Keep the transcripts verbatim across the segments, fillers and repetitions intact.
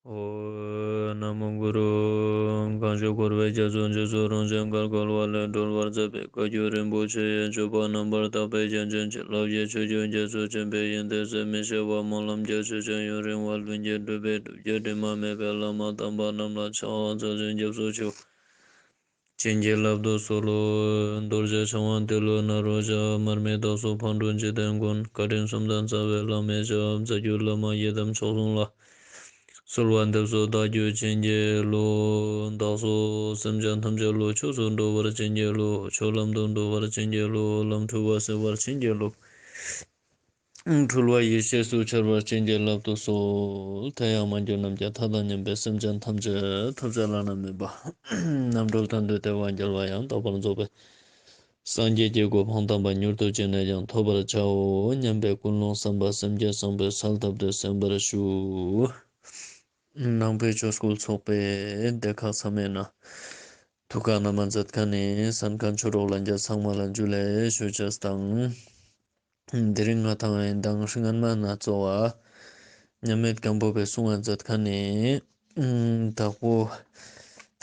ཨོཾ་ན་མོ་གུ་རུ། གང་ཞིག་འཁོར་བའི་རྒྱ་མཚོ་འཇིགས་སུ་རུང་ཞིང་བརྒལ་དཀའ་བ་ལས་སྒྲོལ་བར་མཛད་པའི་བཀའ་བརྒྱུད་རིན་པོ་ཆེ་ཡི་སྤྱོད་པ་རྣམ་པར་དག་པའི་རྒྱན་ཅན་བྱིན་རླབས་ཀྱི་ཆུ་རྒྱུན་རྒྱ་མཚོ་ཆེན་པོའི་ཡོན་ཏན་ཟད་མི་ཤེས་པ་སྨོན་ལམ་རྒྱ་ཆེ་ཞིང་ཡུན་རིང་བ་ལྷུན་གྱིས་གྲུབ་པའི་སྒྲུབ་བརྒྱུད་དྲི་མ་མེད་པའི་བླ་མ་དམ་པ་རྣམས་ལ་ཕྱག་འཚལ་ཞིང་སྐྱབས་སུ་མཆིའོ། བྱིན་གྱིས་བརླབ་ཏུ་གསོལ་ལོ། རྡོ་རྗེ་འཆང་དབང་ཏེ་ལོ་ནཱ་རོ་ཞབས། མར་མི་དྭགས་སོགས་ཕག་གྲུ་འཇིག་རྟེན་མགོན། བཀའ་དྲིན་གསུམ་ལྡན་རྩ་བའི་བླ་མའི་ཞབས། རྩ་བརྒྱུད་བླ་མ་ཡི་དམ་མཆོག་གསུམ་ལ། གསོལ་བ་འདེབས་སོ་བདག་རྒྱུད་བྱིན་གྱིས་རློབས། བདག་སོགས་སེམས་ཅན་ཐམས་ཅད་བློ་ཆོས་སུ་འགྲོ་བར་བྱིན་གྱིས་རློབས། ཆོས་ལམ་དུ་འགྲོ་བར་བྱིན་གྱིས་རློབས། ལམ་འཁྲུལ་བ་སེལ་བར་བྱིན་གྱིས་རློབས། འཁྲུལ་བ་ཡེ་ཤེས་སུ་འཆར་བར་བྱིན་གྱིས་བརླབ་ཏུ་གསོལ། དེ་ཡང་མ་གྱུར་ནམ་མཁའི་མཐའ་དང་མཉམ་པའི་སེམས་ཅན་ཐམས་ཅད་ཐོབ་བྱ་བླ་ན་མེད་པ་རྣམ་གྲོལ་དོན་དུ་བདེ་བ་རྒྱལ་བ་ཡང་དག་པར་རྫོགས་པའི་སངས་རྒྱས་ཀྱི་གོ་འཕང་དམ་པ་མྱུར་དུ་ཅི་ནས་ཀྱང་ཐོབ་པར་བྱའོ་སྙམ་པའི་ཀུན་སློང་བསམ་པ་སེམས་བསྐྱེད་བཟང་པོའི་གསལ་བཏབ་སྟེ་གསན་པར་ཞུ། ནང་པའི་ཆོས་སྐུལ་ཚོགས་པའི་སྡེ་ཁག་ཚང་མའི་ནང་ཐུགས་ཁག་རྣམ་པ་མཛད་མཁན་ནི་གསན་མཁན་ཆོས་གྲོགས་ལྷན་རྒྱས་ཚང་མ་ལ་འཇུ་ལེ་ཞུ་ཆེས་དང་། དེ་རིང་ང་དང་ཡིན་དང་སྔན་མ་ན་གཙོ་བ་མཉམ་མེད་སྒམ་པོ་པའི་གསུང་བ་མཛད་མཁན་ནི་དྭགས་པོ་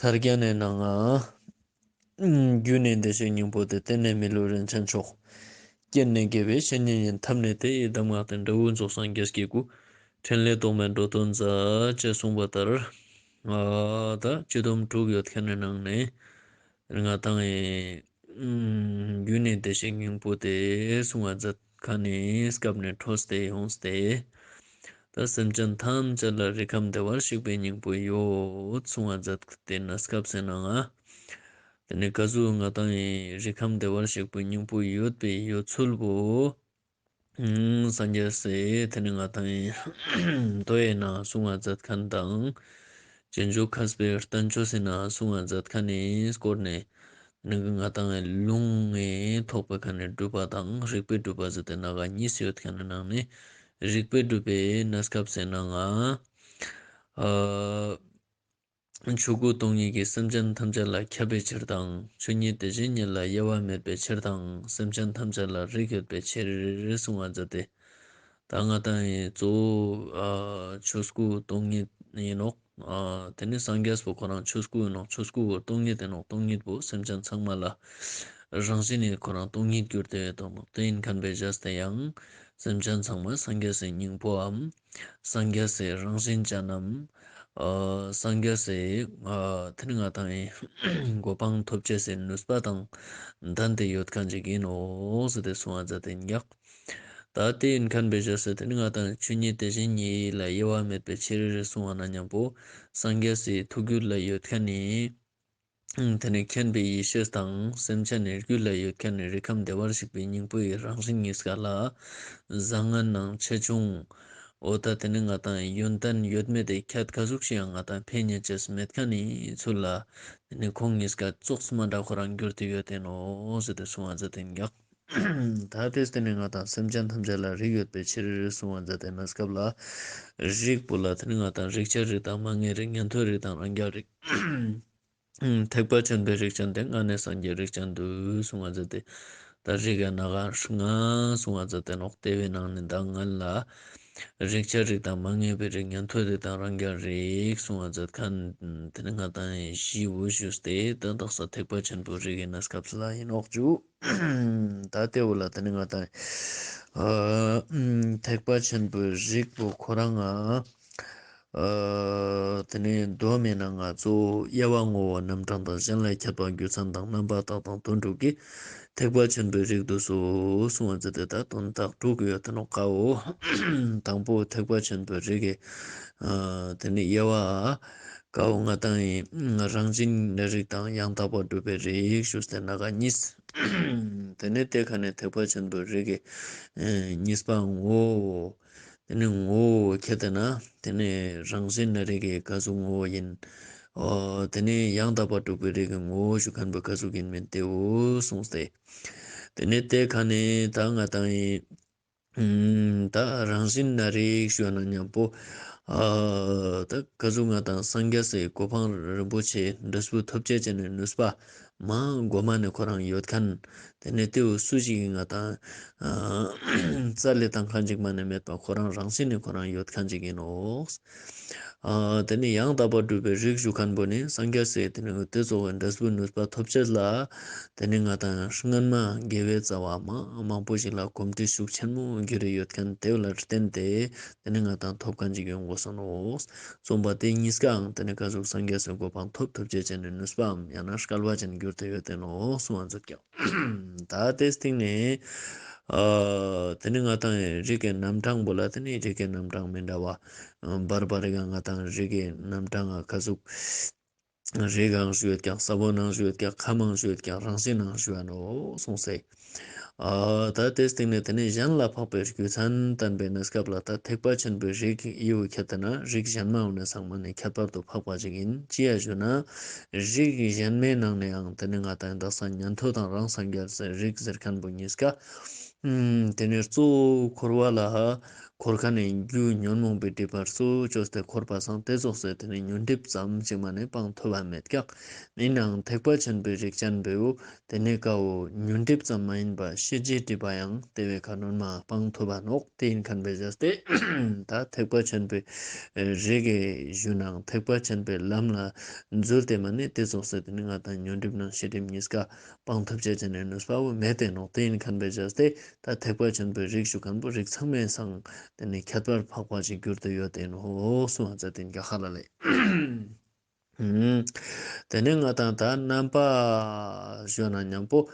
ཐར་རྒྱན་ནས་ནང་ང་། རྒྱུ་ནི་བདེ་གཤེགས་སྙིང་པོ་སྟེ། རྟེན་ནི་མི་ལུས་རིན་ཆེན་མཆོག་རྐྱེན་ནི་དགེ་བའི་བཤེས་གཉེན་ཡིན། ཐབས་ནི་དེ་ཡི་གདམས་ངག་སྟེ། འབྲས་བུ་རྫོགས་སངས་རྒྱས་ཀྱི་སྐུ། ཕྲིན་ལས་རྟོག་མེད་འགྲོ་དོན་མཛད། ཅེས་གསུངས་པ་ལྟར། ད་སྤྱི་སྡོམ་དྲུག་ཡོད་མཁན་ནི་ནང་ནས་ང་དང་ཡིན། རྒྱུ་ནི་བདེ་གཤེགས་སྙིང་པོ་སྟེ་གསུང་བ་མཛད་མཁན་ནི་སྐབས་ནས་འཕྲོས་ཏེ་ཡོངས་ཏེ། ད་སེམས་ཅན་ཐམས་ཅད་ལ་རིགས་ཁམས་བདེ་བར་གཤེགས་པའི་སྙིང་པོ་ཡོད་གསུང་བ་མཛད་དེ་ན་སྐབས་ཟེར་ན་ང་། དེ་ནི་ག་ཟུག་ང་དང་ཡིན་རིགས་ཁམས་བདེ་བར་གཤེགས་པའི་སྙིང་པོ་ཡོད་པའི་ཡོད་ཚུལ་བོ། སངས་རྒྱས་སི་དེ་ནི་ང་དང་ཡིན་མདོ་ཡི་ནང་གསུང་བ་མཛད་མཁན་དང་། རྗེས་འཇུག་མཁས་པའི་བསྟན་བཅོས་སི་ནང་གསུང་བ་མཛད་མཁན་ནི་སྐོར་ནས། དེ་ནི་ང་དང་ཡིན་ལུང་ངེ་ཐོག་པའི་ཁ་ནས་སྒྲུབ་པ་དང་རིགས་པའི་སྒྲུབ་པ་ཟེར་ཏེ་ནང་ག་གཉིས་ཡོད་མཁན་ནི་ནང་ནས་རིགས་པའི་སྒྲུབ་པའི་ན་སྐབས་ཟེར་ན་ང་། ཆོས་སྐུ་སྟོང་ཉིད་ཀྱིས་སེམས་ཅན་ཐམས་ཅད་ལ་ཁྱབ་པའི་ཕྱིར་དང་། ཆོས་ཉིད་དེ་བཞིན་ཉིད་ལ་དབྱེ་བ་མེད་པའི་ཕྱིར་དང་། སེམས་ཅན་ཐམས་ཅད་ལ་རིགས་ཡོད་པའི་ཕྱིར་གསུང་བ་མཛད་དེ། ད་ང་དང་ཡིན་གཙོ་བོ་ཆོས་སྐུ་སྟོང་ཉིད་ཡིན་ནོག་དེ་ནི་སངས་རྒྱས་པོ་ཁོ་རང་ཆོས་སྐུ་ཡིན་ནོག་ཆོས་སྐུ་བོ་སྟོང་ཉིད་ཡིན་ནོག་སྟོང་ཉིད་པོ་སེམས་ཅན་ཚང་མ་ལ་རང་བཞིན་ནི་ཁོ་རང་སྟོང་ཉིད་གྱུར་ཏེ་ཡོད་དོ་ནོག་དེ་ཡིན་མཁན་པའི་བྱས་ཏེ་ཡང་སེམས་ཅན་ཚང་མ་སངས་རྒྱས་སི་སྙིང་པོའམ། སངས་རྒྱས་སི་རང་བཞིན་ཅན་ནམ། ཨ་སངས་རྒྱས་སི་ཨ་དེ་ནི་ང་དང་ཡིན་གོ་འཕང་ཐོབ་བྱེད་སི་ནུས་པ་དང་ལྡན་ཏེ་ཡོད་མཁན་ཅིག་ཡིན་ནོག་ཟེར་ཏེ་གསུང་བ་མཛད་དེ་ཡིན་ཀྱག་ད་དེ་ཡིན་མཁན་པའི་བྱས་ཏེ་དེ་ནི་ང་དང་ཆོས་ཉིད་དེ་བཞིན་ཉིད་ལ་དབྱེ་བ་མེད་པའི་ཕྱིར་གསུང་བ་ན་མཉམ་པོ་སངས་རྒྱས་སི་ཐུགས་རྒྱུད་ལ་ཡོད་མཁན་ནི། དེ་ནི་མཁྱེན་པའི་ཡེ་ཤེས་དང་སེམས་ཅན་ནི་རྒྱུད་ལ་ཡོད་མཁན་ནི་རིགས་ཁམས་བདེ་བར་གཤེགས་པའི་སྙིང་པོ་ཡི་རང་བཞིན་གཉིས་ཀ་ལ་བཟང་ངན་ནང་ཆེ་ཆུང་། འོ་ད་དེ་ནི་ང་དང་ཡོན་ཏན་ཡོད་མེད་དེ་ཁྱད་ག་ཟུག་ཞིག་ཡང་ང་དང་ཕན་ཉེ་ཅེས་མེད་མཁན་ནི་ཚུལ་ལ། དེ་ནི་ཁོང་གཉིས་ཀ་ཙོགས་མ་འདྲ་ཁོ་རང་གྱུར་ཏེ་ཡོད་དེ་ནོག་ཟེར་ཏེ་གསུང་བ་མཛད་དེ་ཡིན་ཀྱག་ད་དེ་དེ་ནི་ང་དང་སེམས་ཅན་ཐམས་ཅད་ལ་རིགས་ཡོད་པའི་ཕྱིར་གསུང་བ་མཛད་དེ་ན་སྐབས་ལ། རིགས་པོ་ལ་དེ་ནི་ང་དང་རིགས་ཆད་རིགས་དང་མ་ངེས་རིགས་ཉན་ཐོས་རིགས་དང་རང་རྒྱལ་རིགས། ཐེག་པ་ཆེན་པོའི་རིགས་ཅན་དེ་ལྔ་ནི་སངས་རྒྱས་རིགས་ཅན་དུ་གསུང་བ་མཛད་དེ། ད་རིགས་ཀྱི་ནང་ག་ལྔ་གསུང་བ་མཛད་དེ་ནོག་དེ་བའི་ནང་ནས་ད་ང་ལ། རིགས་ཆད་རིགས་དང་མ་ངེས་པའི་རིགས་ཉན་ཐོས་རིགས་དང་རང་རྒྱལ་རིགས་གསུང་བ་མཛད་མཁན་དེ་ནི་ང་དང་བཞི་བོ་ཞུས་ཏེ་ད་དག་ས་ཐེག་པ་ཆེན་པོའི་རིགས་ཀྱི་ན་སྐབས་ལ་ཡིན་ནོག་ཅུ། ད་དེ་བོ་ལ་དེ་ནི་ང་དང་། ཨ་ཐེག་པ་ཆེན་པོའི་རིགས་པོ་ཁོ་རང་ང་། ཨ་དེ་ནས་མདོ་མའི་ནང་ང་གཙོ་བོ་དབྱེ་བ་ངོ་བོ་རྣམ་གྲངས་དང་གཞན་ལ་ཁྱབ་པ་རྒྱུ་མཚན་དང་རྣམ་པ་དག་དང་དོན་དྲུག་གིས་ཐེག་པ་ཆེན་པོའི་རིགས་སུ་གསུངས་པ་མཛད་དེ་ད་དོན་དག་དྲུག་ཡོད་དེ་ནོག་ཀ་བོ། དང་པོ་ཐེག་པ་ཆེན་པོའི་རིགས་ཀྱི་ཨ་དེ་ནས་དབྱེ་བ་ཀ་བོ་ང་དང་ཡིན་རང་བཞིན་གནས་རིགས་དང་ཡང་དག་པར་སྒྲུབ་པའི་རིགས་ཞུས་ཏེ་ན་ག་གཉིས། དེ་ནས་དེ་ཁ་ནས་ཐེག་པ་ཆེན་པོའི་རིགས་ཀྱི་ཨ་གཉིས་པ་ངོ་བོ། དེ་ནས་ངོ་བོ་ཁྱེར་ཏེ་ན་དེ་ནས་རང་བཞིན་གནས་རིགས་ཀྱི་ག་ཟུག་ངོ་བོ་ཡིན། ཨོ་དེ་ནས་ཡང་དག་པར་སྒྲུབ་པའི་རིགས་ཀྱི་ངོ་བོ་ཞུ་མཁན་པོ་ག་ཟུག་ཡིན་མིན་དེའོ་གསུངས་ཏེ། དེ་ནས་དེ་ཁ་ནས་ད་ང་དང་ཡིན། ད་རང་བཞིན་གནས་རིགས་ཞུ་ན་མཉམ་པོ། ཨ་ད་ག་ཟུག་ང་དང་སངས་རྒྱས་སའི་གོ་འཕང་རིན་པོ་ཆེ་འབྲས་བུ་ཐོབ་བྱེད་ཅན་ནི་ནུས་པ། མ་གོ་མ་ནས་ཁོ་རང་ཡོད་མཁན། དེ་ནས་དེའུ་སུ་ཞིག་གིས་ང་དང་རྩ་ལས་བཏང་མཁན་ཅིག་མ་ནས་མེད་པ་ཁོ་རང་རང་བཞིན་ནས་ཁོ་རང་ཡོད་མཁན་ཅིག་ཡིན་ནོ། ཨ་དེ་ནས་ཡང་དག་པར་སྒྲུབ་པའི་རིགས་ཞུ་མཁན་པོ་ནི་སངས་རྒྱས་སྲས་དེ་ནི་དེ་ཚོ་གི་འབྲས་བུའི་ནུས་པ་ཐོབ་ཆེད་ལ། དེ་ནི་ང་དང་སྔན་མ་དགེ་བའི་རྩ་བ་མང་མང་པོ་ཞིག་ལ་གོམས་འདྲིས་ཤུགས་ཆེན་མོ་གྱུར་ཡོད་མཁན་དེ་ལ་བརྟེན་ཏེ། དེ་ནི་ང་དང་ཐོབ་མཁན་ཅིག་ཡོང་དགོས་སོ་ནོ། གསུངས་པ་དེ་གཉིས་ཀའང་དེ་ནི་ག་ཟུག་སངས་རྒྱས་སྲས་གོ་འཕང་ཐོབ་ཐུབ་ཆེད་ཅན་ནི་ནུས་པའམ་ཡང་ན་སྐལ་བ་ཅན་གྱུར་ཏེ་ཡོད་དེ་ནོ་གསུངས་པ་མཛད་ཀྱང་། ད་དེ་སྟེང་ནས་ཨ་དེ་ནི་ང་དང་རིགས་ཀྱི་རྣམ་གྲངས་པོ་ལ་དེ་ནི་རིགས་ཀྱི་རྣམ་གྲངས་མི་འདྲ་བ་བར་བར་ག་ང་དང་རིགས་ཀྱི་རྣམ་གྲངས་ང་ག་ཟུག་རིགས་གང་ཞུ་ཡོད་ཀྱང་ས་བོན་ནང་ཞུ་ཡོད་ཀྱང་ཁམས་ནང་ཞུ་ཡོད་ཀྱང་རང་བཞིན་ནང་ཞུ་ཡ་ནོ་གསུངས་སེ། ཨ་ད་དེ་སྟེང་ནས་དེ་ནས་གཞན་ལ་འཕགས་པའི་རྒྱུ་མཚན་བསྟན་པའི་གནས་སྐབས་ལ་ད་ཐེག་པ་ཆེན་པོའི་རིགས་ཡིའུ་ཁྱད་དེ་ན་རིགས་གཞན་མ་འོ་ནས་ཚང་མ་ནས་ཁྱད་པར་དུ་འཕགས་པ་ཅིག་ཡིན་ཅི་ཡ་ཞུ་ན། རིགས་གཞན་མའི་ནང་ནས་ཡང་དེ་ནས་ང་དང་དག་ས་ཉན་ཐོས་དང་རང་སངས་རྒྱས་རིགས་ཟེར་མཁན་པོ་གཉིས་ཀ་ཨུམ། དེ་ནས་གཙོ་བོ་འཁོར་བ་ལ་འཁོར་མཁན་ནི་རྒྱུ་ཉོན་མོངས་པའི་སྒྲིབ་པ་གཙོ་བོ་བཅོས་ཏེ་འཁོར་བ་སང་དེ་ཙོགས་སེ་དེ་ནས་ཉོན་སྒྲིབ་ཙམ་ཅིག་མ་ནས་སྤང་ཐུབ་པ་མེད་ཀྱང་། ཡིན་ནའང་ཐེག་པ་ཆེན་པོའི་རིགས་ཅན་པོའོ། དེ་ནས་ཀའོ་ཉོན་སྒྲིབ་ཙམ་མ་ཡིན་པ་ཤེས་བྱའི་སྒྲིབ་པ་ཡང་དེ་བས་ཁ་ནོན་མ་སྤང་ཐུབ་པ་ནོག་དེ་ཡིན་མཁན་པའི་བྱས་ཏེ། ད་ཐེག་པ་ཆེན་པོའི་རིགས་ཀྱི་གཞུང་ནང་ཐེག་པ་ཆེན་པོའི་ལམ་ལ་འཛུལ་ཏེ་མ་ནས་དེ་ཙོགས་སེ་དེ་ནས་ང་དང་ཉོན་སྒྲིབ་ནང་ཤེས་སྒྲིབ་གཉིས་ཀ་སྤང་ཐུབ་བྱེད་ཅན་ནི་ནུས་པ་བོ་མེད་དེ་ནོག་དེ་ཡིན་མཁན་པའི་བྱས་ཏེ། ད་ཐེག་པ་ཆེན་པོའི་རིགས་ཞུ་མཁན་པོ་རིགས་ཚང་མའི་སང་དེ་ནི་ཁྱད་པར་འཕགས་པ་ཞིག་གྱུར་ཏེ་ཡོད་དེ་ནོ་གསུང་བ་མཛད་དེ་རྒྱ་ཁ་ལ་ལས། ཨུམ། དེ་ནས་ང་དང་ད་རྣམ་པ་ཞུ་ན་མཉམ་པོ།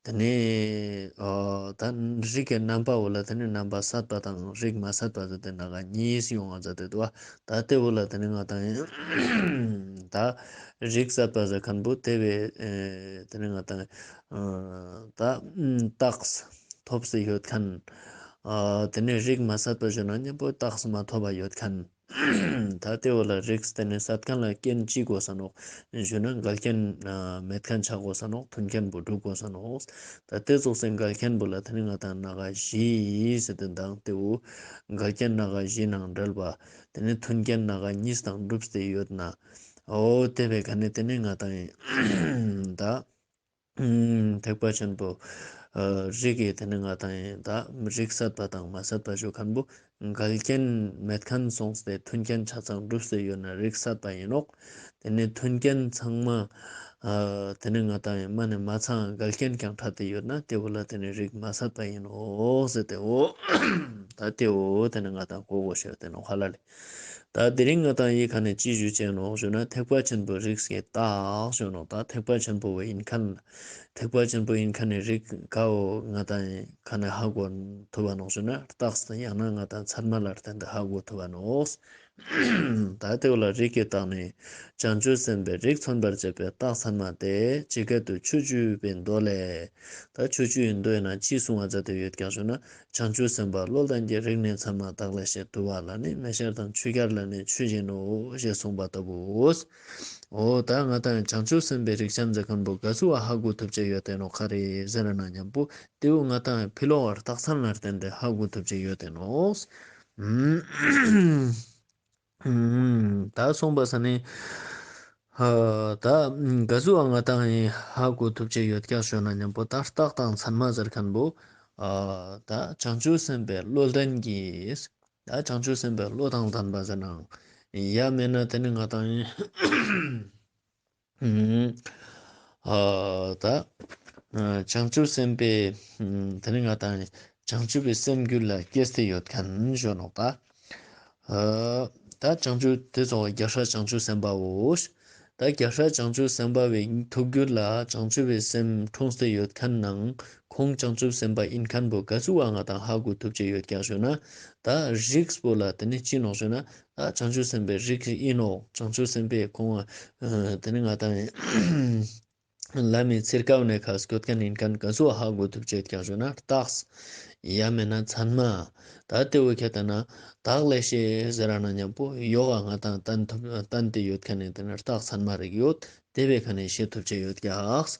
དེ་ནས་ཨོ་ད་རིགས་ཀྱི་རྣམ་པ་བོ་ལ་དེ་ནས་རྣམ་པ་སད་པ་དང་རིགས་མ་སད་པ་ཟེར་ཏེ་ན་ག་གཉིས་ཡོང་བ་མཛད་དེ་འདུག་བ། ད་དེ་བོ་ལ་དེ་ནས་ང་དང་ད་རིགས་སད་པ་ཟེར་མཁན་པོ་དེ་བས་ཨེ་དེ་ནས་ང་དང་ཨ་ད་རྟགས་ཐོབ་སྟེ་ཡོད་མཁན། ཨ་དེ་ནས་རིགས་མ་སད་པ་ཞུ་ན་མཉམ་པོ་རྟགས་མ་ཐོབ་པ་ཡོད་མཁན། ད་དེ་བོ་ལ་རིགས་དེ་ནས་སད་མཁན་ལ་རྐྱེན་ཅི་དགོས་ས་ནོག་ཞུ་ན་འགལ་རྐྱེན་མེད་མཁན་ཆགས་དགོས་ས་ནོག་མཐུན་རྐྱེན་པོ་སྒྲུབ་དགོས་ས་ནོག་ད་དེ་ཙོགས་སེ་འགལ་རྐྱེན་པོ་ལ་དེ་ནས་ང་དང་ན་ག་བཞི་ཟེར་ཏེ་འདང་དེ་བོ་འགལ་རྐྱེན་ན་ག་བཞི་ནང་འབྲེལ་བ། དེ་ནས་མཐུན་རྐྱེན་ན་ག་གཉིས་དང་གྲུབ་སྟེ་ཡོད་ན། ཨོ་དེ་བས་ག་ནས་དེ་ནས་ང་དང་ད། ཐེག་པ་ཆེན་པོ་རིགས་ཀྱི་དེ་ནི་ང་དང་ཡིན་ད་རིགས་སད་པ་དང་མ་སད་པ་ཞུ་མཁན་པོ་འགལ་རྐྱེན་མེད་མཁན་སོང་སྟེ་མཐུན་རྐྱེན་ཆ་ཚང་གྲུབ་སྟེ་ཡོད་ན་རིགས་སད་པ་ཡིན་ནོག་དེ་ནི་མཐུན་རྐྱེན་ཚང་མ་དེ་ནི་ང་དང་ཡིན་མ་ནི་མ་ཚང་འགལ་རྐྱེན་ཀྱང་འཕྲད་དེ་ཡོད་ན་དེ་བོ་ལ་དེ་ནི་རིགས་མ་སད་པ་ཡིན་ནོག་ཟེར་ཏེ་འོ། ད་དེ་འོ་དེ་ནི་ང་དང་གོ་དགོས་ཤོད་དེ་ནོ་ཧ་ལ་ལེ། ད་དེ་རིང་ང་དང་ཡི་ཁ་ནས་ཅི་ཞུ་ཅེས་ནོག་ཞུ་ན་ཐེག་པ་ཆེན་པོའི་རིགས་ཀྱི་རྟགས་ཞུ་ནོག་ད་ཐེག་པ་ཆེན་པོ་བའི་ཡིན་མཁན། ཐེག་པ་ཆེན་པོ་ཡིན་མཁན་ནི་རིགས་གའོ་ང་དང་ཁ་ནས་ཧ་གོ་ཐུབ་པ་ནོག་ཞུ་ན་རྟགས་དང་ཡང་ན་ང་དང་ཚད་མ་ལ་བརྟེན་ཏེ་ཧ་གོ་ཐུབ་པ་ནོག་ད་དེ་བོ་ལ་རིགས་ཀྱི་རྟགས་ནི། བྱང་ཆུབ་སེམས་དཔའི་རིགས་མཚོན་པར་བྱེད་པའི་རྟགས་ཚད་མ་སྟེ་ཇི་སྐད་དུ་ཆོས་བཅུ་པའི་མདོ་ལས། ད་ཆོས་བཅུ་ཡི་མདོ་ཡིན་ན་ཅི་གསུང་བ་མཛད་དེ་ཡོད་ཀྱང་ཞུ་ན། བྱང་ཆུབ་སེམས་དཔའ་བློ་ལྡན་གྱི་རིགས་ནི་ཚད་མ་དག་ལས་ཤེས། དུ་བ་ལ་ནི་མེ་ཤར་དང་ཆུ་སྐྱར་ལ་ནི་ཆོས་ཅན་ནོ་ཞེས་གསུངས་པ་ལྟ་བུའོ། འོ་ད་ང་དང་བྱང་ཆུབ་སེམས་དཔའི་རིགས་ཅན་ཟེར་མཁན་པོ་ག་ཚོད་ཧ་གོ་ཐུབ་ཅེས་ཡོད་དེ་ནོ་ག་རེ་ཟེར་ན་མཉམ་པོ་དེའུ་ང་དང་ཕི་ལོག་བར་རྟགས་མཚན་ལ་བརྟེན་ཏེ་ཧ་གོ་ཐུབ་ཅེས་ཡོད་དེ་ནོ། ད་གསུངས་པ་ས་ནི། ད་ག་ཟུག་ང་དང་ཧ་གོ་ཐུབ་ཅེས་ཡོད་ཀྱང་ཞུ་ན་མཉམ་པོ་ད་རྟགས་དང་ཚད་མ་ཟེར་མཁན་པོ། ད་བྱང་ཆུབ་སེམས་དཔའི་བློ་ལྡན་གྱིས། ད་བྱང་ཆུབ་སེམས་དཔའི་བློ་དང་ལྡན་པ་ཟེར་ནའང་། ཡ་མེད་ན་དེ་ནི་ང་དང་ཡིན། ད་བྱང་ཆུབ་སེམས་དཔའི་དེ་ནི་ང་དང་བྱང་ཆུབ་པའི་སེམས་རྒྱུད་ལ་སྐྱེས་ཏེ་ཡོད་མཁན་ཞུ་ནོག་ད། ད་བྱང་ཆུབ་དེ་ཚོ་རྒྱལ་སྲས་བྱང་ཆུབ་སེམས་དཔའོ། ད་རྒྱལ་སྲས་བྱང་ཆུབ་སེམས་དཔའ་བའི་ཐུགས་རྒྱུད་ལ་བྱང་ཆུབ་པའི་སེམས་འཁྲུངས་ཏེ་ཡོད་མཁན་ནང་ཁོང་བྱང་ཆུབ་སེམས་དཔའ་ཡིན་མཁན་པོ་ག་ཚོད་བ་ང་དང་ཧ་གོ་ཐུབ་ཅེས་ཡོད་ཀྱང་ཞུ་ན། ད་རིགས་པོ་ལ་དེ་ནི་ཅི་ནོག་ཞུ་ན། ད་བྱང་ཆུབ་སེམས་དཔའི་རིགས་ཡིན་ནོག་བྱང་ཆུབ་སེམས་དཔའི་ཁོང་དེ་ནི་ང་དང་ལམ་མི་ཚེར་ཀའོ་ནས་ཁ་སྐྱོད་མཁན་ཡིན་མཁན་ག་ཚོད་ཧ་གོ་ཐུབ་ཅེས་ཀྱང་ཞུ་ན་རྟགས། ཡ་མེད་ན་ཚད་མ། ད་དེ་བོ་ཁྱད་ལྟ་ན་དག་ལས་ཤེས་ཟེར་ན་མཉམ་པོ་ཡོག་ང་དང་བསྟན་ཐུབ་བསྟན་ཏེ་ཡོད་མཁན་ནི་དེ་ནི་རྟགས་ཚད་མ་རིགས་ཡོད་དེ་བས་ཁ་ནས་ཤེས་ཐུབ་ཅེས་ཡོད་ཀྱང་།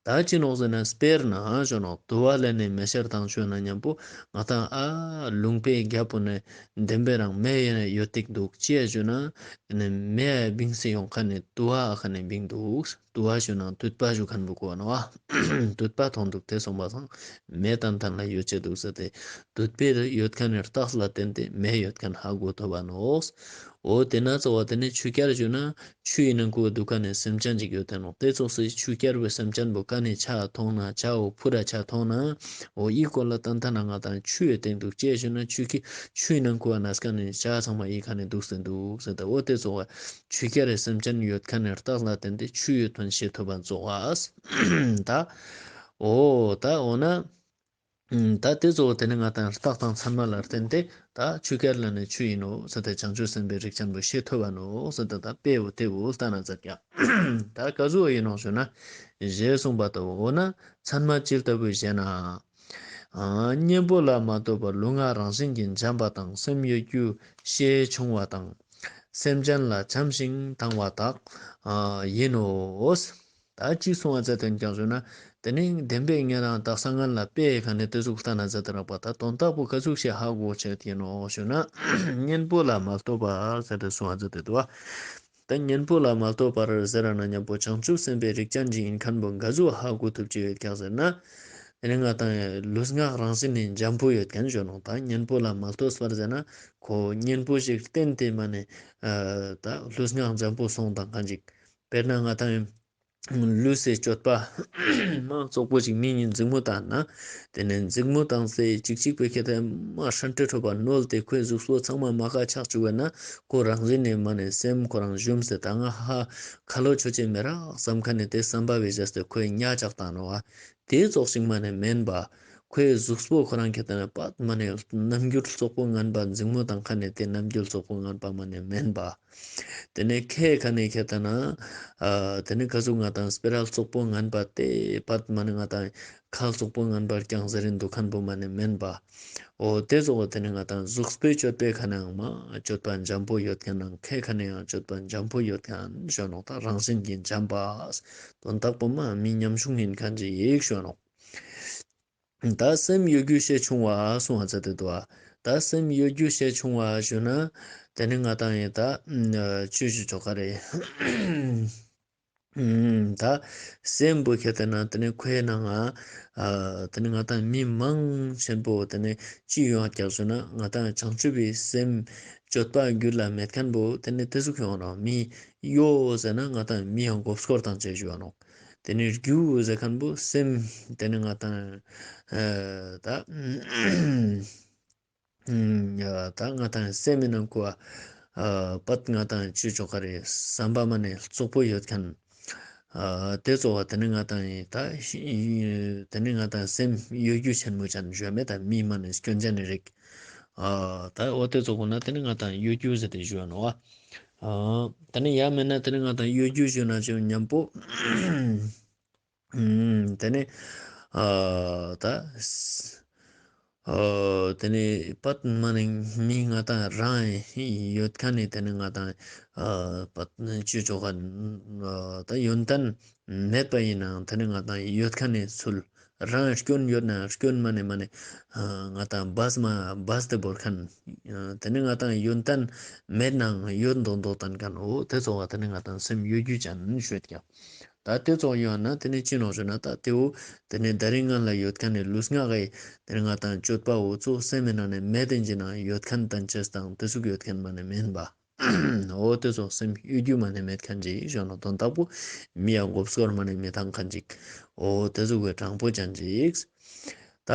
ད་ཅི་ནོག་ཟེར་ན་དཔེར་ན་ཞུ་ནོག་དུ་བ་ལས་ནི་མེ་ཤར་དང་ཆུ་ན་མཉམ་པོ་ང་དང་ཨ་ལུང་པའི་རྒྱབ་པོ་ནས་འདེམ་པའི་རང་མེ་ཡོད་ཡོད་ཏིག་འདུག་ཅི་ཡ་ཞུ་ན། ནི་མེ་ཡ་བིང་སེ་ཡོང་ཁ་ནས་དུ་བ་ཨ་ཁ་ནས་བིང་འདུག་དུ་བ་ཞུ་ན་དུད་པ་ཞུ་མཁན་པོ་གོ་ནོ་ཨ། དུད་པ་མཐོང་འདུག་དེ་སོང་པ་སང་མེ་ཏན་ཏན་ལ་ཡོད་ཅེས་འདུག་ཟེར་ཏེ། དུད་པའི་ཡོད་མཁན་ནི་རྟགས་ལ་བརྟེན་ཏེ་མེ་ཡོད་མཁན་ཧ་གོ་ཐུབ་པ་ནོག་འོ་དེ་ན་ཚོ་བ་དེ་ནས་ཆུ་སྐྱར་བཞུ་ན་ཆུ་ཡི་ནང་ཁུ་བ་འདུག་ཁ་ནས་སེམས་ཅན་ཅིག་ཡོད་དེ་ནོ། དེ་ཚོགས་སུ་ཆུ་སྐྱར་བའི་སེམས་ཅན་པོ་ཀ་ནས་ཆ་ཐོང་ན་ཆའོ་ཕུ་ར་ཆ་ཐོང་ན། འོ་ཡི་སྐོར་ལ་ཏན་ཏན་ང་དང་ཆུ་ཡི་སྟེང་དུ་སྐྱེ་བཞུ་ན་ཆུ་ཁི་ཆུ་ཡི་ནང་ཁུ་བ་ན་སྐ་ནས་ཆ་ཚང་མ་ཡི་ཁ་ནས་འདུག་སེ་འདུག་སེ་ད། འོ་དེ་ཚོགས་བ་ཆུ་སྐྱར་བའི་སེམས་ཅན་ཡོད་ཁ་ནས་རྟགས་ལ་བརྟེན་ཏེ་ཆུ་ཡོད་དོན་ཤེས་ཐུབ་པ་ཚོགས་བ། ད་འོ་ད་འོ་ན། ད་དེ་ཚོ་དེ་ནི་ང་དང་རྟགས་དང་མཚན་མ་ལ་བརྟེན་ཏེ་ད་ཆུ་སྐྱར་ལ་ནི་ཆུ་ཡིན་ནོ་ཟེར་ཏེ་བྱང་ཆུབ་སེམས་དཔའི་རིགས་ཅན་པོ་ཤེས་ཐུབ་བ་ནོ་ཟེར་ཏེ་ད་དཔེ་བོ་དེ་བོ་ལྟ་ན་ཟེར་ཀྱང་། ད་ག་ཟུག་ཡིན་ནོ་ཞུ་ན། ཞེས་གསུངས་པ་ལྟ་བུ། འོ་ན་མཚན་མ་ཅི་ལྟ་བུ་ཞེ་ན། གཉེན་པོ་ལ་མ་ལྟོས་པར་ལུས་ངག་རང་བཞིན་གྱིས་འཇམ་པ་དང་སེམས་གཡོ་སྒྱུ་ཤས་ཆུང་བ་དང་། སེམས་ཅན་ལ་བྱམས་ཤིང་དང་བ་དག་ཡིན་ནོ། ད་ཅི་གསུང་བ་ཟེར་དོན་ཀྱང་ཞུ་ན། དེ་ནི་བདེན་པའི་ངེད་རང་དག་ས་ངན་ལ་དཔེ་ག་ནས་དེ་ཟུག་ལྟ་ན་ཟེར་དེ་རག་པ་ད་དོན་དག་པོ་ག་ཟུག་ཞིག་ཧ་གོ་ཆེད་ཡིན་ནོ་ཞུ་ན། གཉེན་པོ་ལ་མ་ལྟོས་པར་ཟེར་དེ་གསུང་བ་ཟེར་དེ་དུ་བ། ད་གཉེན་པོ་ལ་མ་ལྟོས་པར་ཟེར་ན་མཉམ་པོ་བྱང་ཆུབ་སེམས་དཔའི་རིགས་ཅན་ཅིག་ཡིན་མཁན་པོ་ག་ཟུག་ཧ་གོ་ཐུབ་ཀྱི་ཡོད་ཀྱང་ཟེར་ན། དེ་ནི་ང་དང་ལུས་ངག་རང་བཞིན་ནི་འཇམ་པོ་ཡོད་མཁན་ཞུ་ནོ། ད་གཉེན་པོ་ལ་མ་ལྟོས་པར་ཟེར་ན་ཁོ་གཉེན་པོ་ཞིག་བསྟེན་ཏེ་མ་ནི་ད་ལུས་ངག་འཇམ་པོ་སོང་དང་མཁན་ཅིག་དཔེར་ན་ང་དང་ལུས་སེ་སྤྱོད་པ་མ་བཙོག་པོ་ཅིག་མི་གཉིས་འཛིང་མོ་བཏང་ན། དེ་ནས་འཛིང་མོ་བཏང་སེ་ཅིག་ཅིག་པའི་ཁེ་ཐེ་མ་ཧྲན་ཏེ་ཁྲོ་བ་ནོལ་ཏེ་ཁོའི་གཟུགས་པོ་ཚང་མ་མ་ཁ་ཆག་བཅུག་པ་ན་ཁོ་རང་བཞིན་ནས་མ་ནས་སེམས་ཁོ་རང་ཞུམ་སེ་ད་ང་ཧ་ཁ་ལོ་ཆོ་ཅེ་མེ་རག་བསམ་ཁ་ནས་དེ་བསམ་པ་བའི་བྱས་ཏེ་ཁོའི་ཉ་ཆག་བཏང་ནོ་བ། དེ་ཙོག་ཞིག་མ་ནས་མེན་པ། ཁོའི་གཟུགས་པོ་ཁོ་རང་ཁེ་ཐེ་ན་པད་མ་ནས་རྣམ་འགྱུར་བཙོག་པོ་ངན་པ་འཛིང་མོ་བཏང་ཁ་ནས་དེ་རྣམ་འགྱུར་བཙོག་པོ་ངན་པ་མ་ནས་མེན་པ། དེ་ནས་ཁའི་ཁ་ནས་ཁེ་ཐེ་ན། ཨ་དེ་ནས་ག་ཟུག་ང་དང་སྤེ་ར་བཙོག་པོ་ངན་པ་དེ་པད་མ་ནས་ང་དང་ཁ་བཙོག་པོ་ངན་པར་ཀྱང་ཟེར་རིན་འདུག་མཁན་པོ་མ་ནས་མེན་པ། འོ་དེ་ཙོག་དེ་ནས་ང་དང་གཟུགས་པོའི་སྤྱོད་པའི་ཁ་ནའང་མ་སྤྱོད་པ་འཇམ་པོ་ཡོད་མཁན་ནང་ཁའི་ཁ་ནས་ཡང་སྤྱོད་པ་འཇམ་པོ་ཡོད་མཁན་ཞོ་ནོག་ད་རང་བཞིན་གྱིས་འཇམ་པ། དོན་དག་པོ་མ་མི་ཉམ་ཆུང་ཡིན་མཁན་ཅིག་ཡིག་ཞོ་ནོག་ད་སེམས་གཡོ་སྒྱུ་ཤས་ཆུང་བ་གསུང་བ་ཚ་དེ་དུ་བ། ད་སེམས་གཡོ་སྒྱུ་ཤས་ཆུང་བ་ཞུ་ན། དེ་ནི་ང་དང་ཡིན་ད་ཆུ་ཞུ་ཆོག་ག་རེད། ད་སེམས་པོ་ཁྱེར་ཏེ་ན་དེ་ནི་ཁོའི་ནང་ང་དེ་ནི་ང་དང་མི་མང་ཆེན་པོ་དེ་ནི་ཅི་ཡོང་བ་རྒྱག་ཞུ་ན་ང་དང་བྱང་ཆུབ་པའི་སེམས་སྤྱོད་པ་རྒྱུད་ལ་མེད་མཁན་པོ་དེ་ནི་དེ་ཟུག་ཡོང་ནོ། མི་གཡོ་ཟེར་ན་ང་དང་མི་ཡང་མགོ་སྐོར་དང་བཅས་ཞུ་བ་ནོ། དེ་ནས་རྒྱུ་ཟེར་མཁན་པོ་སེམས་དེ་ནས་ང་དང་ཨ་ད་ཨ་ད་ང་དང་སེམས་མི་ནང་ཁུ་ཨ་པད་ང་དང་ཅི་ཆོག་ག་རེ་བསམ་པ་མ་ནས་བཙོག་པོ་ཡོད་མཁན་ཨ་དེ་ཚོ་བ་དེ་ནས་ང་དང་ཡིན་ད་དེ་ནས་ང་དང་སེམས་གཡོ་སྒྱུ་ཆེན་མོ་ཅན་ཞུ་མེད་ད་མི་མ་ནས་སྐྱོན་ཅན་ནི་རིགས་ཨ་ད་འོ་དེ་ཚོ་གུ་ན་དེ་ནས་ང་དང་གཡོ་སྒྱུ་ཟེར་ཏེ་ཞུ་བ་ནོ་བ། ཨ་ད་ནི་ཡ་མེད་ན་དེ་ནི་ང་དང་གཡོ་སྒྱུ་ཞུ་ན་ཅུང་མཉམ་པོ། ཨུམ་དེ་ནི་ཨ་ད་ཨ་དེ་ནི་པད་མ་ནི་མི་ང་དང་རང་ཡོད་མཁན་ནི་དེ་ནི་ང་དང་ཨ་པད་ཅི་ཆོག་ག་ཨ་ད་ཡོན་ཏན་མེད་པ་ཡིན་ནའང་དེ་ནི་ང་དང་ཡོད་མཁན་ནི་ཚུལ། རང་སྐྱོན་ཡོད་ན་སྐྱོན་མ་ནས་མ་ནས་ང་དང་སྦས་མ་སྦས་ཏེ་བོར་མཁན། དེ་ནི་ང་དང་ཡོན་ཏན་མེད་ནའང་ཡོད་མདོག་མདོག་བསྟན་མཁན། འོ་དེ་ཚོ་བ་དེ་ནི་ང་དང་སེམས་གཡོ་སྒྱུ་ཅན་ཞུས་ཀྱང་། ད་དེ་ཚོ་ཡོད་ན་དེ་ནི་ཅི་ནོག་ཞུ་ན་ད་དེ་བོ་དེ་ནི་ད་རིང་ང་ལ་ཡོད་མཁན་ནི་ལུས་ངག་གི་དེ་ནི་ང་དང་སྤྱོད་པ་འོ་ཚོ་སེམས་མི་ནང་ནས་མེད་དེ་འཇི་ན་ཡོད་མཁན་དང་ཅེས་དང་དེ་ཚུགས་ཡོད་མཁན་མ་ནས་མིན་པ། འོ་དེ་ཚོ་སེམས་གཡོ་སྒྱུ་མ་ནས་མེད་མཁན་ཅིག་ཞོ་ནོ་དོན་དག་པོ་མི་ཡང་མགོ་སྐོར་མ་ནས་མི་བཏང་མཁན་ཅིག་འོ་དེ་ཚོ་གི་དྲང་པོ་ཅན་ཅིག་ད་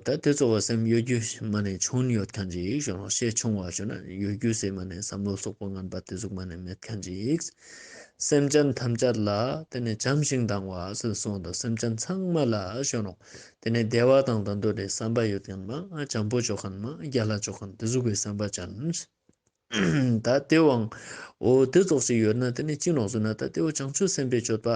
ད་དེ་ཚོ་བ་སེམས་གཡོ་སྒྱུ་མ་ནས་ཆུང་ཡོད་མཁན་ཅིག་ཞོ་ནོ་ཤས་ཆུང་བ་ཞོ་ན་གཡོ་སྒྱུ་སེ་མ་ནས་བསམ་བློ་སོག་པོ་ངན་པ་དེ་ཚོ་མ་ནས་མེད་མཁན་ཅིག་སེམས་ཅན་ཐམས་ཅད་ལ་དེ་ནས་བྱམས་ཤིང་དང་བ་སེ་གསུངས་དང་སེམས་ཅན་ཚང་མ་ལ་ཞོ་ནོ་དེ་ནས་བདེ་བ་དང་ལྡན་འདོད་དེ་བསམ་པ་ཡོད་མཁན་མ་བྱམས་པོ་ཆོག་མཁན་མ་རྒྱལ་ལ་ཆོག་མཁན་དེ་ཟུག་གི་བསམ་པ་ཅན། ད་དེ་བའང་འོ་དེ་ཙོགས་ཤིག་ཡོད་ན་དེ་ནི་ཅི་ནོག་ཟེར་ན་ད་དེ་བོ་བྱང་ཆུབ་སེམས་དཔའི་སྤྱོད་པ་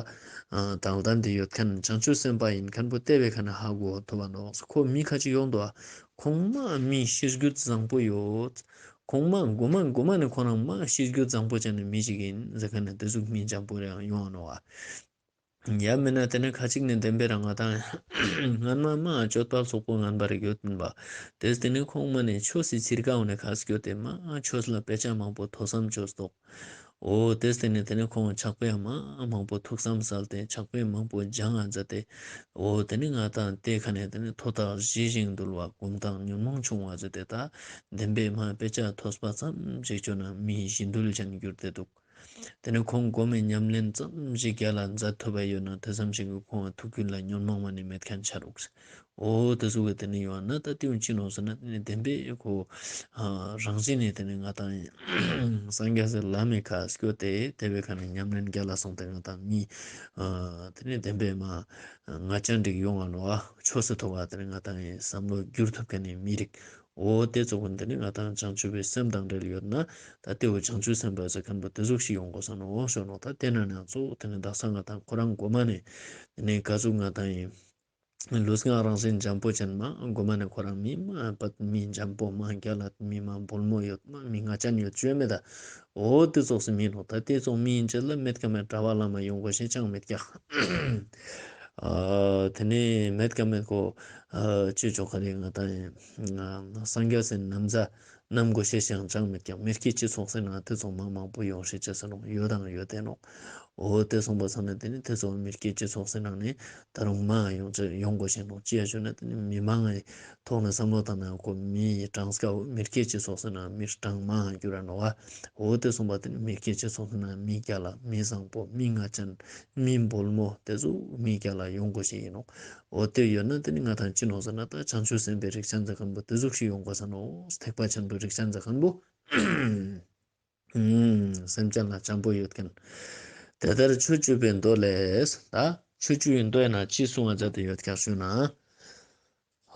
དང་ལྡན་དེ་ཡོད་མཁན་བྱང་ཆུབ་སེམས་དཔའ་ཡིན་མཁན་པོ་བལྟས་པའི་ཁ་ན་ཧ་གོ་ཐུབ་པ་ནོག་ཁོ་མི་ཁ་ཅིག་ཡོང་དུ་ཨ་ཁོང་མ་མི་ཤེས་རྒྱུད་བཟང་པོ་ཡོད། ཁོང་མ་མགོ་མ་མགོ་མ་ནས་ཁོ་རང་མ་ཤེས་རྒྱུད་བཟང་པོ་ཅན་ནི་མི་ཞིག་ཡིན་ཟེར་མཁན་ནི་དེ་ཟུག་མི་འཇམ་པོ་རེ་ཡང་ཡོང་ནོག་ཨ། ཡ་མིན་ན་དེ་ནས་ཁ་ཅིག་ནས་བདེན་པའི་རང་ང་དང་སྔན་མ་མ་སྤྱོད་པ་སོག་པོ་ངན་པ་རིག་ཡོད་མིན་པ། དེས་དེ་ནས་ཁོང་མ་ནས་ཆོས་སི་ཚིར་ཀའོ་ནས་ཁ་སྐྱོད་དེ་མ་ཆོས་ལ་དཔེ་ཆ་མང་པོ་ཐོས་བསམ་བྱོས་སོག། འོ་དེས་དེ་ནས་དེ་ནས་ཁོང་ཕྱག་དཔེ་མ་མང་པོ་ཐུགས་བསམ་གསལ་ཏེ་ཕྱག་དཔེ་མང་པོ་སྦྱང་ང་མཛད་དེ། འོ་དེ་ནས་ང་དང་དེ་ཁ་ནས་དེ་ནས་མཐོ་ཐག་ཞི་ཞིང་དུལ་བ་གོམ་སྟངས་ཉོན་མོངས་ཆུང་བ་ཟེར་ཏེ་ད་བདེན་པའི་མ་དཔེ་ཆ་ཐོས་པ་ཙམ་ཞིག་བྱོས་ན་མི་ཞི་དུལ་ཅན་གྱུར་ཏེ་འདུག། དེ་ནས་ཁོང་སྒོམ་མེད་ཉམས་ལེན་ཙམ་ཞིག་རྒྱ་ལ་མཛད་ཐུབ་པ་ཡོད་ན་དེ་ཙམ་ཞིག་གི་ཁོང་ཐུགས་རྒྱུད་ལ་ཉོན་མོངས་མ་ནི་མེད་མཁན་ཆ་རུག། འོ་དེ་ཟུག་གི་དེ་ནས་ཡོང་ན་ད་དེའུ་ཅི་ནོ་ཟེར་ན་དེ་ནས་བདེན་པའི་ཁོ་རང་བཞིན་ནས་དེ་ནས་ང་དང་སངས་རྒྱས་སི་ལམ་མི་ཁ་སྐྱོད་དེ་དེ་བའི་ཁ་ནས་ཉམས་ལེན་རྒྱ་ལ་སོང་སྟེ་ང་དང་མི་དེ་ནས་བདེན་པའི་མ་ང་ཅན་འགྲིག་ཡོང་ང་ནོ་ཨ་ཆོས་སི་ཐོག་ག་དེ་ནས་ང་དང་བསམ་བློ་བསྒྱུར་ཐུབ་མཁན་ནི་མི་རིགས། འོ་དེ་ཚོ་གུན་དེ་ནི་ང་དང་བྱང་ཆུབ་པའི་སེམས་དང་འབྲེལ་ཡོད་ན་ད་དེ་བོ་བྱང་ཆུབ་སེམས་དཔའ་ཟེར་མཁན་པོ་དེ་ཟུག་ཞིག་ཡོང་དགོས་ས་ནོ་ཞོ་ནོ། ད་དེ་ན་ནང་ཚོ་དེ་ནི་དག་ས་ང་དང་ཁོ་རང་གོ་མ་ནས་དེ་ནི་ག་ཟུག་ང་དང་ཡིན་ལུས་ངག་རང་བཞིན་འཇམ་པོ་ཅན་མ་གོ་མ་ནས་ཁོ་རང་མི་མ་པད་མི་འཇམ་པོ་མ་རྒྱ་ལ་མི་མ་འབོལ་མོ་ཡོད་མ་མི་ང་ཅན་ཡོད་བཅོས་མེད་ད། འོ་དེ་ཚོགས་སུ་མིན་ནོ། ད་དེ་ཚོགས་མིན་ཅེས་ལ་མེད་ཀ་མེད་གྲྭ་བ་བླ་མ་ཡོང་དགོས་ཤེས་ཅང་མེད་ཀྱག། ཨ་དེ་ནས་མེད་ཀ་མེད་ཁོ་ཨ་ཅི་ཅོག་ཁ་རེ་ང་དང་ཡིན། སངས་རྒྱས་སེ་ནམ་ཟ་ནམ་དགོས་ཤེས་ཤིང་ཅང་མེད་ཀྱག། མི་སྐྱེ་ཅི་ཚོགས་སེ་ན་དེ་ཚོགས་མང་མང་པོ་ཡོང་ཤེས་ཅེས་སེ་ནོ་ཡོད་དང་ཡོད་དེ་ནོ། འོ་དེ་སོང་པ་སང་ན་དེ་ནི་དེ་ཚོགས་མི་སྐྱེ་ཅི་ཚོགས་སེ་ནང་ནས་ད་རུང་མང་ཡོང་ཅེས་ཡོང་དགོས་ཤེས་ནོ། ཅི་ཡ་ཞུ་ན་དེ་ནི་མི་མང་ངི་ཐོག་ནས་བསམ་བློ་བཏང་ན་ཁོ་མི་གྲངས་ཀ་བོ་མི་སྐྱེ་ཅི་ཚོགས་སེ་ན་མི་གྲངས་མང་འགྱུར་ར་ནོ་བ། འོ་དེ་སོང་པ་དེ་ནི་མི་སྐྱེ་ཅི་ཚོགས་སེ་ན་མི་རྒྱ་ལ་མི་བཟང་པོ་མི་ང་ཅན་མི་འབོལ་མོ་དེ་ཚོ་མི་རྒྱ་ལ་ཡོང་དགོས་ཤེས་ཡིན་ནོ། འོ་དེ་ཡོད་ན་དེ་ནི་ང་དང་ཅི་ནོ་ཟེར་ན་ད་བྱང་ཆུབ་སེམས་དཔའི་རིགས་ཅན་ཟེར་མཁན་པོ་དེ་ཟུག་ཞིག་ཡོང་དགོས་ས་ནོ། ཐེག་པ་ཆེན་པོའི་རིགས་ཅན་ཟེར་མཁན་པོ། ཨུམ། སེམས་ཅན་ལ་བྱམས་པོ་ཡོད་མཁན། དེ་ལྟར་ཆོས་སྤྱོད་པའི་མདོ་ལས། ད་ཆོས་སྤྱོད་པའི་མདོ་ཡིན་ན་ཅི་གསུང་བ་མཛད་དེ་ཡོད་ཀྱང་ཞུ་ན།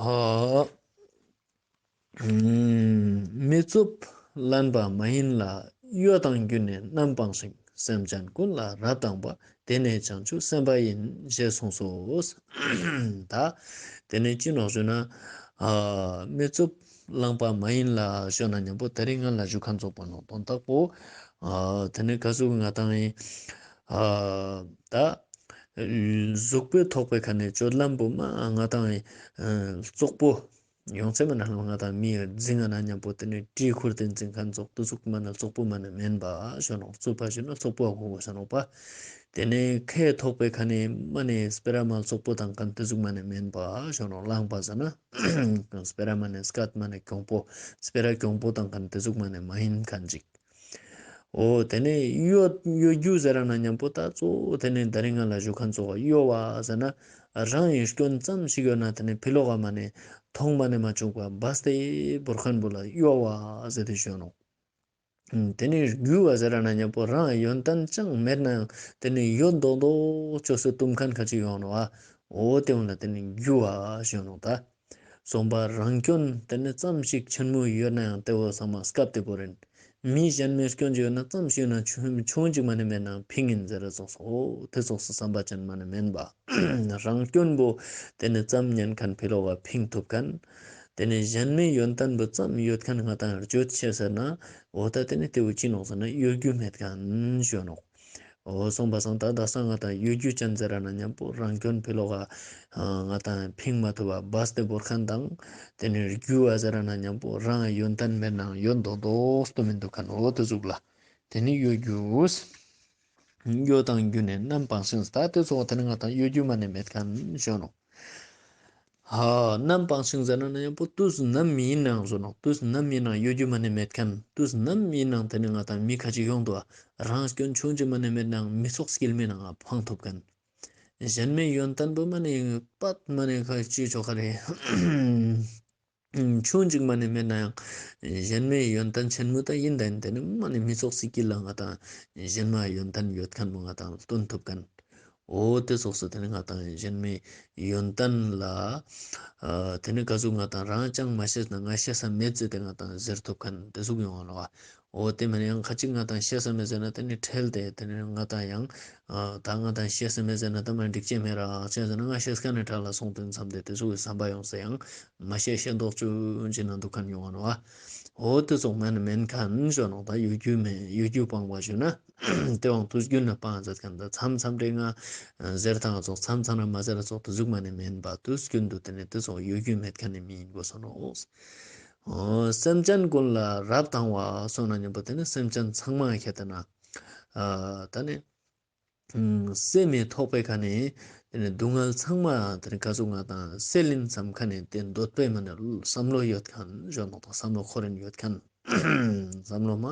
ཧོ། ཨུམ། མི་རྩུབ་ལན་པ་མ་ཡིན་ལ། གཡོ་དང་རྒྱུ་ནི་རྣམ་སྤངས་ཤིང་། སེམས་ཅན་ཀུན་ལ་རབ་དང་བ། དེ་ནི་བྱང་ཆུབ་སེམས་དཔའ་ཡིན། ཞེས་གསུངས་སོ། ད་དེ་ནི་ཅི་ནོག་ཞུ་ན། ཨ་མི་རྩུབ་བླངས་པ་མ་ཡིན་ལ་ཞོ་ན་མཉམ་པོ་དེ་རིང་ང་ལ་ཞུ་ཁན་ཚོགས་པ་ནོ་དོན་དག་པོ། ཨ་དེ་ནི་ག་ཟུག་ང་དང་ཡིན། ཨ་ད་གཟུགས་པོའི་ཐོག་པའི་ཁ་ནས་སྤྱོད་ལམ་པོ་མ་ང་དང་ཡིན། ཨ་བཙོག་པོ་ཡོང་ཚེ་མ་ན་ང་དང་མི་འཛིང་ང་ན་མཉམ་པོ་དེ་ནི་གྲི་ཁུར་དེ་འཛིང་ཁན་ཚོགས་དུ་ཟུག་མ་ན་བཙོག་པོ་མ་ནི་མེན་པ་ཞོ་ནོ། རྩུབ་པ་ཞོ་ན་བཙོག་པོ་ཧ་གོ་གོ་ས་ནོ་པ། དེ་ནས་ཁའི་ཐོག་པའི་ཁ་ནས་མ་ནས་སྤེ་ར་མ་བཙོག་པོ་དང་ཁན་དེ་ཟུག་མ་ནས་མེན་པ་ཞོ་ནོ། བླངས་པ་ཟེར་ན་སྤེ་ར་མ་ནས་སྐད་མ་ནས་གྱོང་པོ་སྤེ་ར་གྱོང་པོ་དང་ཁན་དེ་ཟུག་མ་ནས་མ་ཡིན་ཁན་ཅིག། འོ་དེ་ནས་གཡོ་གཡོ་སྒྱུ་ཟེར་ན་མཉམ་པོ་ད་གཙོ་བོ་དེ་ནས་ད་རིང་ང་ལ་ཞུ་ཁན་ཚོགས་གཡོ་བ་ཟེར་ན་རང་ཡི་སྐྱོན་ཙམ་ཞིག་ཡོད་ན་དེ་ནས་ཕི་ལོག་ག་མ་ནས་མཐོང་མ་ནས་མ་བྱུང་བ་སྦས་ཏེ་བོར་ཁན་པོ་ལ་གཡོ་བ་ཟེར་ཏེ་ཞོ་ནོ། དེ་ནས་རྒྱུ་བ་ཟེར་ན་མཉམ་པོ་རང་ཡོན་ཏན་ཅང་མེད་ན་ཡང་དེ་ནས་ཡོད་མདོག་མདོག་ཅོ་སུ་གཏུམ་ཁན་ཁ་ཅིག་ཡོང་ནོ་བ། འོ་དེ་འོ་ན་དེ་ནས་རྒྱུ་བ་ཞོ་ནོ་ད། སོང་པ་རང་སྐྱོན་དེ་ནས་ཙམ་ཞིག་ཆེན་མོ་ཡོད་ན་ཡང་དེ་བོ་ཚང་མ་སྐབས་དེ་བོ་རིན། མི་གཞན་མའི་སྐྱོན་ཅིག་ཡོད་ན་ཙམ་ཞིག་ཡོད་ན་ཆུང་ཆུང་ཅིག་མ་ནས་མེད་ན་ཕིང་ཡིན་ཟེར་ར་ཙོགས་སོ། འོ་དེ་ཙོགས་སུ་བསམ་པ་ཅན་མ་ནས་མེན་པ། རང་སྐྱོན་པོ་དེ་ནི་ཙམ་ཉན་ཁན་ཕི་ལོག་ག་ཕིང་ཐུབ་ཁན། དེ་ནི་གཞན་མའི་ཡོན་ཏན་པོ་ཙམ་ཡོད་ཁན་ང་དང་བརྗོད་ཆེ་ཟེར་ན། འོ་ད་དེ་ནི་དེ་བོ་ཅི་ནོག་ཟེར་ན་གཡོ་སྒྱུ་མེད་ཁན་ཞོ་ནོག། འོ་སོང་པ་སང་ད་ད་སང་ང་དང་གཡོ་སྒྱུ་ཅན་ཟེར་ར་ན་མཉམ་པོ་རང་སྐྱོན་ཕི་ལོག་ག་ང་དང་ཕིང་མ་ཐུབ་པ་སྦས་ཏེ་བོར་ཁན་དང་། དེ་ནི་རྒྱུ་བ་ཟེར་ར་ན་མཉམ་པོ་རང་ཡོན་ཏན་མེད་ནའང་ཡོད་མདོག་མདོག་སྟོ་མི་འདུག་ཁན་འོ་དེ་ཟུག་ལ། དེ་ནི་གཡོ་སྒྱུ། གཡོ་དང་རྒྱུ་ནི་རྣམ་སྤངས་ཤིང་། ད་དེ་ཚོ་དེ་ནི་ང་དང་གཡོ་སྒྱུ་མ་ནི་མེད་ཁན་ཞོ་ནོག། ཧ་རྣམ་སྤངས་ཤིང་ཟེར་ན་ན་ཡང་པོ་དུས་ནམ་ཡིན་ནའང་ཞོ་ནོག། དུས་ནམ་ཡིན་ནའང་གཡོ་སྒྱུ་མ་ནི་མེད་ཁན། དུས་ནམ་ཡིན་ནའང་དེ་ནི་ང་དང་མི་ཁ་ཅིག་ཡོང་དུ་བ། རང་སྐྱོན་ཆུང་ཅིག་མ་ནི་མེད་ནའང་མི་ཚོགས་སྐྱེལ་མི་ནང་ང་ཕང་ཐུབ་ཁན། གཞན་མའི་ཡོན་ཏན་པོ་མ་ནི་པད་མ་ནི་ཁ་ཅིག་ཆོག་ཁ་རེ། ཆུང་ཅིག་མ་ནི་མེད་ན་ཡང་། གཞན་མའི་ཡོན་ཏན་ཆེན་མོ་ད་ཡིན་ད་ཡིན་དེ་ནི་མ་ནི་མི་ཚོགས་སི་ཀི་ལ་ང་དང་གཞན་མ་ཡོན་ཏན་ཡོད་ཁན་མོ་ང་དང་སྟོན་ཐུབ་ཁན། འོ་དེ་ཚོགས་སུ་དེ་ནི་ང་དང་གཞན་མའི་ཡོན་ཏན་ལ། ཨ་དེ་ནི་ག་ཟུག་ང་དང་རང་ཅང་མ་ཤེས་ན་ང་ཤེས་ས་མེད་ཟེར་ཏེ་ང་དང་ཟེར་ཐུབ་ཁན་དེ་ཟུག་ཡོང་བ་ནོ་བ། འོ་དེ་མ་ནི་ཡང་ཁ་ཅིག་ང་དང་ཤེས་ས་མེད་ཟེར་ན་དེ་ནི་ཁྲེལ་ཏེ་དེ་ནི་ང་དང་ཡང་། ཨ་ད་ང་དང་ཤེས་ས་མེད་ཟེར་ན་ད་མ་འགྲིག་ཅེས་མེད་ར་ཅེས་ཟེར་ན་ང་ཤེས་ཁན་ནི་ཁྲག་ལ་སོང་དོན་མཚམས་དེ་དེ་ཚོ་གི་བསམ་པ་ཡོང་ས་ཡང་། མ་ཤེས་ཤེས་མདོག་ཅུ་ཅི་ན་འདུག་ཁན་ཡོང་བ་ནོ་བ། འོ་དེ་ཙོགས་མ་ནི་མེན་ཁན་ཞུ་ནོག་ད། གཡོ་སྒྱུ་མེད། གཡོ་སྒྱུ་སྤང་བ་ཞུ་ན་དེ་བང་དུས་རྒྱུན་ན་སྤང་མཛད་ཁན་ད། མཚམས་མཚམས་རེ་ང་ཟེར་ཐང་ཙོགས་མཚམས་མཚམས་རེ་མ་ཟེར་ཙོགས་དེ་ཟུག་མ་ནི་མེན་པ། དུས་རྒྱུན་དུ་དེ་ནི་དེ་ཙོགས་གཡོ་སྒྱུ་མེད་ཁན་ནི་མི་ཡིན་དགོས་སོ་ནོག། འོ་སེམས་ཅན་ཀུན་ལ་རབ་དང་བ་སོང་ན་མཉམ་པོ་དེ་ནི་སེམས་ཅན་ཚང་མ་ཁྱེད་དེ་ན་ཨ་ད་ནི་སེམས་མི་ཐོགས་པའི་ཁ་ནས་དེ་ནི་སྡུག་བསྔལ་ཚང་མ་དེ་ནི་ག་ཟུག་ང་དང་སེལ་ཡིན་བསམ་ཁ་ནས་དེ་འདོད་པའི་མ་ནས་བསམ་བློ་ཡོད་ཁན་ཞུ་ནོག་ད། བསམ་བློ་འཁོར་རིན་ཡོད་ཁན། བསམ་བློ་མ་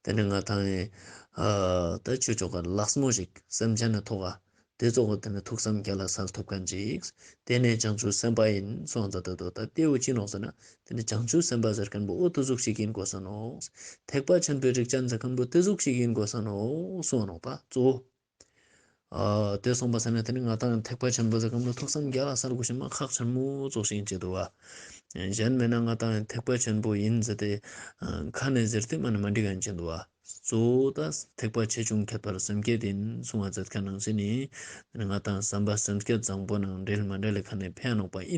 དེ་ནི་ང་དང་ཨ་ད་ཆོས་ཆོ་ག་ལགས་མོ་ཞིག་སེམས་ཅན་ནི་ཐོག་ག་དེ་ཙོགས་དེ་ནི་ཐུགས་བསམ་རྒྱ་ལ་སལ་ཐུབ་ཁན་ཅིག། དེ་ནས་བྱང་ཆུབ་སེམས་དཔའ་ཡིན་སོང་ཙ་ད་དོ་ད་དེ་བོ་ཅི་ནོག་ཟེར་ན་དེ་ནི་བྱང་ཆུབ་སེམས་དཔའ་ཟེར་ཁན་པོ་འོ་དེ་ཟུག་ཞིག་ཡིན་དགོས་ས་ནོག། ཐེག་པ་ཆེན་པོའི་རིགས་ཅན་ཟེར་ཁན་པོ་དེ་ཟུག་ཞིག་ཡིན་དགོས་ས་ནོག་སོང་ནོག་ད་གཙོ་བོ། ཨ་དེ་སོང་པ་ས་ན་དེ་ནི་ང་དང་ཐེག་པ་ཆེན་པོ་ཟེར་གམ་ལ་ཐུགས་བསམ་རྒྱ་ལ་སལ་དགོས་ཤེས་མ་ཁག་ཆེན་མོ་ཙོགས་ཤིག་ཡིན་ཆེད་དུ་བ། གཞན་མེད་ན་ང་དང་ཐེག་པ་ཆེན་པོ་ཡིན་ཟེར་ཏེ་ཁ་ནས་ཟེར་ཏེ་མ་ནི་མ་འགྲིག་ག་ཡིན་ཆེད་དུ་བ། གཙོ་བོ་ད་ཐེག་པ་ཆེ་ཆུང་ཁྱད་པར་སེམས་བསྐྱེད་ཡིན་གསུང་བ་མཛད་ཁན་ནང་བཞིན་ནི་ང་དང་བསམ་པ་སེམས་བསྐྱེད་བཟང་པོ་ནང་འབྲེལ་མ་འབྲེལ་ལ་ཁ་ནས་ཕན་ནོག་པ་ཡིན།